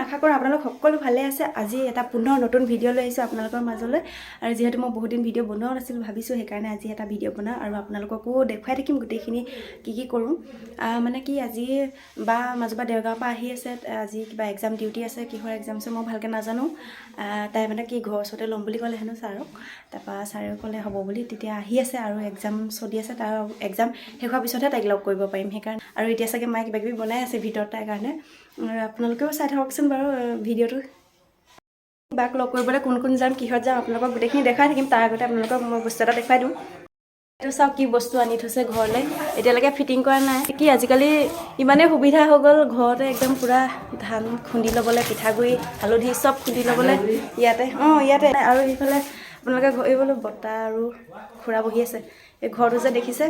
আশা কৰোঁ আপোনালোক সকলো ভালে আছে। আজি এটা পুনৰ নতুন ভিডিঅ' লৈ আহিছোঁ আপোনালোকৰ মাজলৈ। আৰু যিহেতু মই বহুত দিন ভিডিঅ' বনোৱাও নাছিলোঁ, ভাবিছোঁ সেইকাৰণে আজি এটা ভিডিঅ' বনাওঁ আৰু আপোনালোককো দেখুৱাই থাকিম গোটেইখিনি কি কি কৰোঁ। মানে কি, আজি বা মাজুবা দেৰগাঁৱৰ পৰা আহি আছে। আজি কিবা এক্সাম ডিউটি আছে। কিহৰ এক্সাম আছে মই ভালকৈ নাজানো। তাই মানে কি, ঘৰৰ ওচৰতে ল'ম বুলি ক'লে হেনো ছাৰক। তাৰপৰা ছাৰেও ক'লে হ'ব বুলি। তেতিয়া আহি আছে আৰু এক্সাম চলি আছে। তাৰ এক্সাম শেষ হোৱাৰ পিছতহে তাইক লগ কৰিব পাৰিম, সেইকাৰণে। আৰু এতিয়া চাগে মায়ে কিবা কিবি বনাই আছে ভিতৰত তাইৰ কাৰণে। আৰু আপোনালোকেও চাই থাককচোন বাৰু ভিডিঅ'টো। বাক লগ কৰিবলৈ কোন কোন যাম, কিহত যাম, আপোনালোকক গোটেইখিনি দেখুৱাই থাকিম। তাৰ আগতে আপোনালোকক মই বস্তু এটা দেখুৱাই দিওঁ। এইটো চাওক, কি বস্তু আনি থৈছে ঘৰলৈ। এতিয়ালৈকে ফিটিং কৰা নাই। কি আজিকালি ইমানেই সুবিধা হৈ গ'ল, ঘৰতে একদম পূৰা ধান খুন্দি ল'বলৈ, পিঠাগুড়ি, হালধি চব খুন্দি ল'বলৈ ইয়াতে। অঁ, ইয়াতে। আৰু সেইফালে আপোনালোকে এই বোলো বৰ্তা আৰু খুৰা বহি আছে। এই ঘৰটো যে দেখিছে,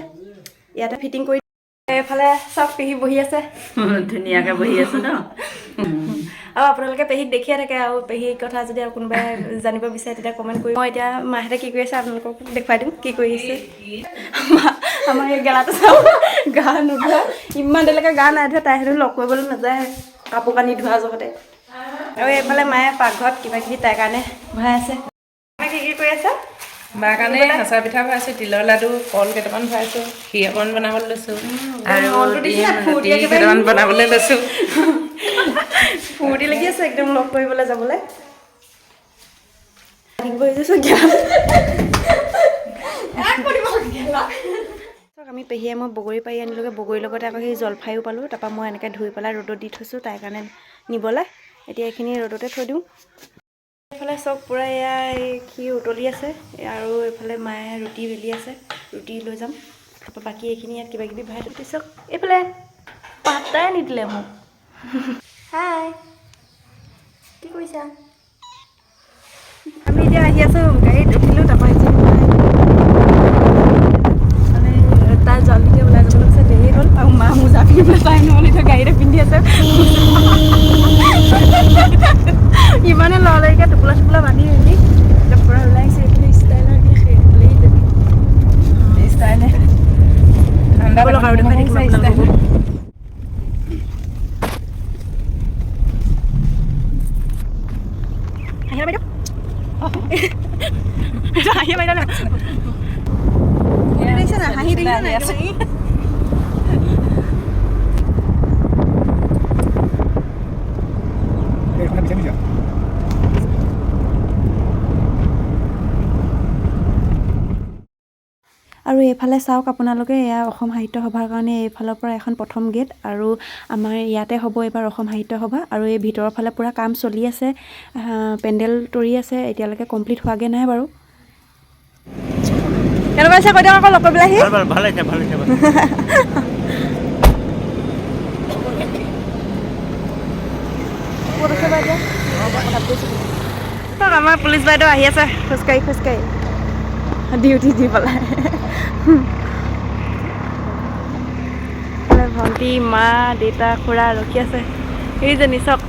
ইয়াতে ফিটিং কৰি। এইফালে চাওক, পেহী বহি আছে। ধুনীয়াকে বহি আছো ন। আৰু আপোনালোকে পেহীক দেখিয়ে থাকে। আৰু পেহীৰ কথা যদি আৰু কোনোবাই জানিব বিচাৰে, তেতিয়া কমেণ্ট কৰি। মই এতিয়া মাহঁতে কি কৰি আছে আপোনালোকক দেখুৱাই দিম, কি কৰি আছে। আমাৰ এই গেলাটো চাওঁ, গা নোধোৱা, ইমান দেৰিলৈকে গা নাই ধোৱা। তাই হেনো লগ কৰিবলৈ নাযায় কাপোৰ কানি ধোৱা জহতে। আৰু এইফালে মায়ে পাকঘৰত কিবা কিবি তাইৰ কাৰণে ভৰাই আছে। কি কি কৰি আছে? বাৰ কাৰণে হেঁচা পিঠা ভৰাইছোঁ, তিলৰ লাডু, কল কেইটামান ভৰাইছোঁ, ক্ষীৰ অকণ বনাবলৈ লৈছোঁ আৰু মনটো দেখিছা, ৰুটি ফূৰ্তি একেবাৰে। কেইটামান বনাবলৈ লৈছোঁ। ফূৰ্তি লাগি আছে একদম লগ কৰিবলৈ যাবলৈ। থাকিব আহিছোঁ জ্ঞান। চাওক, আমি পেহীয়ে মই বগৰী পাৰি আনিলোগৈ। বগৰীৰ লগতে আকৌ সেই জলফাইও পালোঁ। তাৰপৰা মই এনেকৈ ধুই পেলাই ৰ'দত দি থৈছোঁ তাইৰ কাৰণে নিবলৈ। এতিয়া এইখিনি ৰ'দতে থৈ দিওঁ। এইফালে চব পূৰা এয়া এই ক্ষীৰ উতলি আছে আৰু এইফালে মায়ে ৰুটি বেলি আছে, ৰুটি লৈ যাম। তাৰপৰা বাকী এইখিনি ইয়াত কিবা কিবি ভৰাই থৈ। চাওক, এইফালে পাত্তাই নিদিলে মোক। হাই, কি কৰিছা? আমি এতিয়া আহি আছোঁ, গাড়ীত উঠিলোঁ। তাৰপৰা এতিয়া মানে তাই জলদিকে ওলাই যাবলৈ কৈছে, দেৰি হ'ল। আৰু মা মোজা পিন্ধিবলৈ টাইম নহ'ল, এতিয়া গাড়ীতে পিন্ধি আছে। ইমানে লৰালৰিকৈ টোপোলা চোপোলা বান্ধি মেলি এতিয়া পূৰা ওলাই আহিছে। এইফালে ষ্টাইলৰ কি সেইফালে। ষ্টাইলে ঠাণ্ডা। ব'লক, আৰু দেখুৱাই থাকিম আপোনালোককো। হাঁহিলা বাইদেউ, হাঁহি বাইদেউ নাই দেখিছে নাই? হাঁহি দেখিছে নাই একেবাৰে? আৰু এইফালে চাওক আপোনালোকে, এয়া অসম সাহিত্য সভাৰ কাৰণে এইফালৰ পৰা এখন প্ৰথম গেট। আৰু আমাৰ ইয়াতে হ'ব এইবাৰ অসম সাহিত্য সভা। আৰু এই ভিতৰৰ ফালে পূৰা কাম চলি আছে, পেণ্ডেল তৰি আছে, এতিয়ালৈকে কমপ্লিট হোৱাগৈ নাই বাৰু। কেনেকুৱা হৈছে কৈ দিয়ক আকৌ লগ কৰিবলৈ আহি। ভাল ভাল ভাল হৈছে, ভাল হৈছে। ক'ত আছে বা এতিয়া? চাওক, আমাৰ পুলিচ বাইদেউ আহি আছে খোজকাঢ়ি খোজকাঢ়ি ডিউটি দি পেলাই। এইফালে ভণ্টি, মা, দেউতা, খুৰা ৰখি আছে। এইজনী চাওক।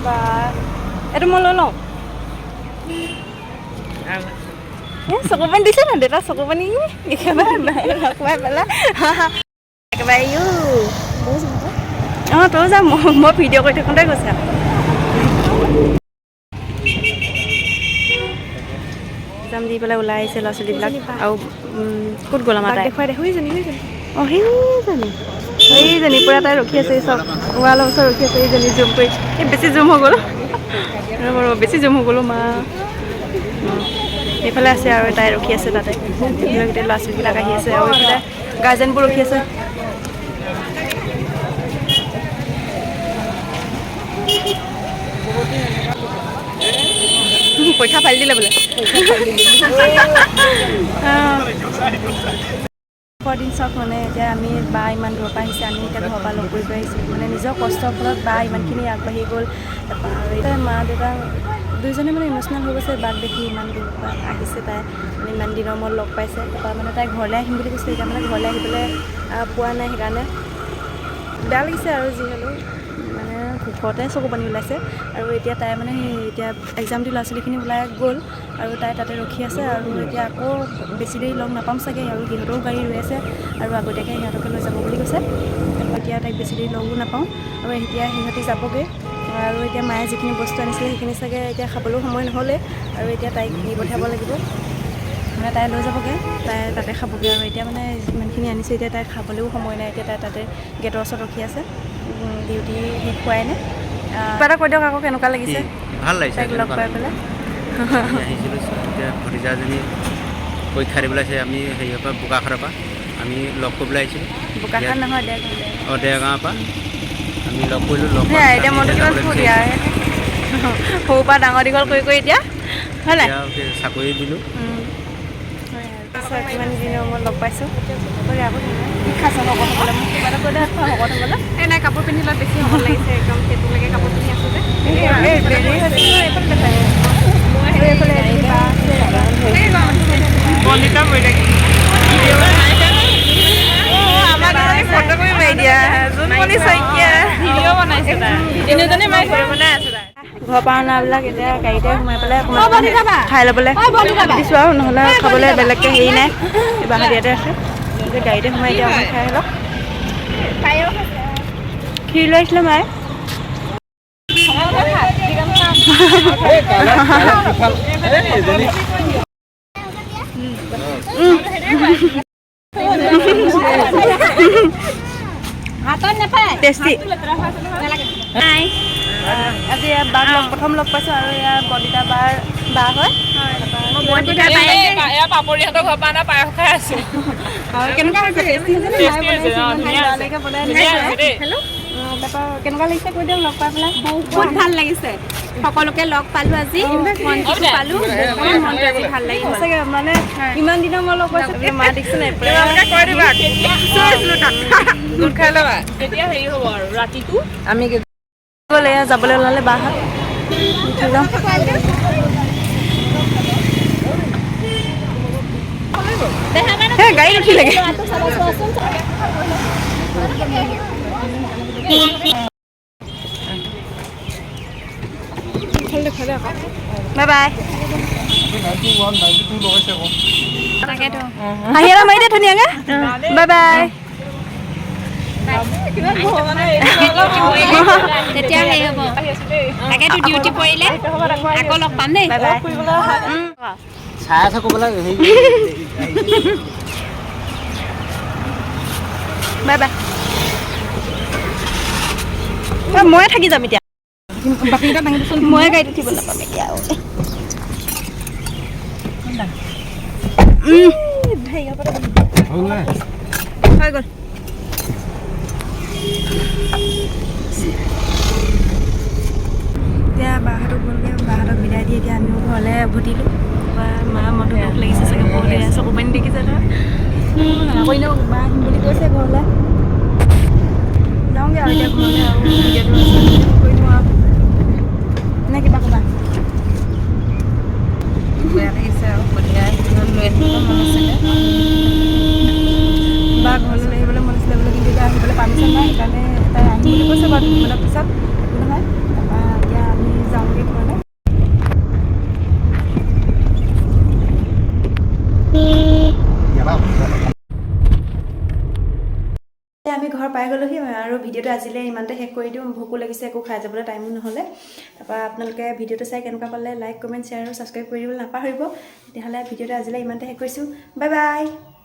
বা, এইটো মই লৈ লওঁ। এ, চকু পানী দিছে ন দেউতা? চকু পানী একেবাৰে সোমাই পেলাই একেবাৰে ইউ। অঁ, তয়ো যাম। মই ভিডিঅ' কৰি থাকোঁতে গৈছে। এক্সাম দি পেলাই ওলাই আহিছে ল'ৰা ছোৱালীবিলাক। আৰু ক'ত গ'ল আমাৰ তাই? দেখুৱাই দে। সেইজনী, সেইজনী। অঁ, সেইজনী, সেইজনী পূৰা তাই ৰখি আছে। এই চব ৱালৰ ওচৰত ৰখি আছে এইজনী। জুম কৰি, এই বেছি জুম হৈ গ'ল, ৰ'ব ৰ'ব, বেছি জুম হৈ গ'লো মা। এইফালে আছে আৰু তাই ৰখি আছে তাতে। এইফালে গোটেই ল'ৰা ছোৱালীবিলাক আহি আছে আৰু এইফালে গাৰ্জেনবোৰ ৰখি আছে। পৰীক্ষা ফালি দিলে বোলে। অঁ। দিন চাওক, মানে এতিয়া আমি বা ইমান দূৰৰ পৰা আহিছে, আমি এতিয়া ঘৰৰ পৰা লগ কৰিব আহিছোঁ। মানে নিজৰ কষ্টৰ ফলত বা ইমানখিনি আগবাঢ়ি গ'ল। তাৰপৰা আৰু এতিয়া মা দেউতা দুইজনে মানে ইম'চনেল হৈ গৈছে বাক দেখি। ইমান দূৰৰ পৰা আহিছে তাই, মানে ইমান দিনৰ মূৰত লগ পাইছে। তাৰপৰা মানে তাই ঘৰলৈ আহিম বুলি কৈছে, এতিয়া মানে ঘৰলৈ আহিবলৈ পোৱা নাই, সেইকাৰণে বেয়া লাগিছে। আৰু যি হ'লেও মানে সুখতে চকু পানী ওলাইছে। আৰু এতিয়া তাই মানে সেই এতিয়া এক্সাম দি ল'ৰা ছোৱালীখিনি ওলাই গ'ল আৰু তাই তাতে ৰখি আছে। আৰু এতিয়া আকৌ বেছি দেৰি লগ নাপাম চাগে, আৰু সিহঁতেও গাড়ী ৰৈ আছে আৰু আগতীয়াকৈ সিহঁতকে লৈ যাব বুলি কৈছে। এতিয়া তাইক বেছি দেৰি লগো নাপাওঁ আৰু এতিয়া সিহঁতি যাবগৈ। আৰু এতিয়া মায়ে যিখিনি বস্তু আনিছিলে সেইখিনি চাগে এতিয়া খাবলৈও সময় নহ'লে, আৰু এতিয়া তাইক দি পঠিয়াব লাগিব, মানে তাই লৈ যাবগৈ, তাই তাতে খাবগৈ। আৰু এতিয়া মানে যিমানখিনি আনিছে এতিয়া তাই খাবলৈও সময় নাই, এতিয়া তাই তাতে গেটৰ ওচৰত ৰখি আছে, ডিউটি শেষ হোৱাই নাই। কিবা এটা কৈ দিয়ক আকৌ, কেনেকুৱা লাগিছে? ভাল লাগিছে তাইক লগ পাই পেলাই। আমি আহিছিলোঁ এতিয়া ভতিজাজনী পৰীক্ষা দিবলৈ আহিছে, আমি হেৰিয়ৰ পৰা বোকাখাতৰ পৰা আমি লগ কৰিবলৈ আহিছিলোঁ। বোকাখাত নহয়, দেৰগাঁও। অঁ, দেৰগাঁৱৰ পৰা আমি লগ কৰিলোঁ, লগ সেয়াই এতিয়া মনটো কিমান ফূৰ্তি আৰু সৰুৰ পৰা ডাঙৰ দীঘল কৰি কৰি এতিয়া হয় নাই চাকৰি দিলোঁ। কিমান দিনৰ মূৰত লগ পাইছোঁ। কি খাইছে শকত হ'বলৈ? মোক কিবা এটা কৈ দে, শকত হ'বলৈ। এই নাই, কাপোৰ পিন্ধি লোৱাত বেছি শকত লাগিছে একদম, সেইটোলৈকে কাপোৰ পিন্ধি আছোঁ যে। বন্দিতা বৈৰাগী ফটো কৰি মাৰি দিয়া, জোনমণি শইকীয়া ভিডিঅ' বনাইছে, তিনিজনে বনাই আছে। ঘৰৰ পৰা অনাবিলাক এতিয়া গাড়ীতে সোমাই পেলাই অকণমান খাই ল'বলৈ দিছোঁ আৰু, নহ'লে খাবলৈ বেলেগকৈ হেৰি নাই, বাহাদিয়াতে আছে। এতিয়া গাড়ীতে সোমাই এতিয়া অকণমান খাই লওক। ক্ষীৰ লৈ আহিছিলে মায়ে। টেষ্টি। আজি ইয়াৰ বাক লগ প্ৰথম লগ পাইছোঁ, আৰু ইয়াৰ বন্দিতা বাৰ বা হয়। পাপৰিহঁতৰ ঘৰৰ পৰা অনা পায়স খাই আছোঁ। কেনেকুৱা হৈছে? টেষ্টি হৈছে নে? মায়ে বনাইছে, লৰালৰিকৈ বনাই আনিছে। তাৰপৰা কেনেকুৱা লাগিছে কৈ দিয়ক লগ পাই পেলাই? বহুত ভাল লাগিছে, সকলোকে লগ পালো আজি, মনটো পালো, মনটো আজি ভাল লাগিছে সঁচাকৈ। মানে ইমান দিনৰ মই লগ পাইছোঁ, মা দেখিছে নাই? কৈ দিবা গোট খাই ল'বা তেতিয়া হেৰি হ'ব আৰু ৰাতিটো আমি গ'ল। এয়া যাবলৈ ওলালে বাহঁত, উঠি যাওঁ। গাড়ীত উঠিলেগে। Bye bye. হাঁহি এটা মাৰি দে ধুনীয়াকে, বাই বাই। তেতিয়া হেৰি হ'ব, তাকেতো ডিউটি পৰিলে আকৌ লগ পাম দেই। Bye bye. চাই আছে ক'বলৈ হেৰি। Bye bye. ময়ে থাকি যাম এতিয়া, ময়ে গাড়ীত উঠিব নাপাম এতিয়া। হৈ গ'ল। এতিয়া বাহঁতক গ'লগৈ, বাহঁতক বিদায় দি এতিয়া আমিও ঘৰলৈ উভতিলোঁ। মা মনটো দুখ লাগিছে চাগে বহুত, চকু পানী দেখিছে নহয়। আকৌ এনেও বা আহিম বুলি কৈছে ঘৰলৈ, যাওঁগৈ আৰু এতিয়া ঘৰলৈ। আৰু ভিডিঅ'টো কৰি দিওঁ আৰু, নে কিবা ক'বা? বেয়া লাগিছে আৰু সন্ধিয়া লৈ আহিবলৈ মন আছিলে। বা ঘৰলৈ লৈ আহিবলৈ মন আছিলে বোলে, কিন্তু এতিয়া আহিবলৈ পাৰ্মিশ্যন নাই, সেইকাৰণে তাই আহিম বুলি কৈছে বাৰু দুদিনমানৰ পিছত, একো নহয়। তাৰপৰা এতিয়া আমি যাওঁগৈ ঘৰলৈ। এতিয়া আমি ঘৰ পাই গ'লোহি আৰু ভিডিঅ'টো আজিলৈ ইমানতে শেষ কৰি দিওঁ। ভোকো লাগিছে, একো খাই যাবলৈ টাইমো নহ'লে। তাৰপৰা আপোনালোকে ভিডিঅ'টো চাই কেনেকুৱা পালে লাইক, কমেণ্ট, শ্বেয়াৰ আৰু ছাবস্ক্ৰাইব কৰি দিবলৈ নাপাহৰিব। তেতিয়াহ'লে ভিডিঅ'টো আজিলৈ ইমানতে শেষ কৰিছোঁ। Bye bye.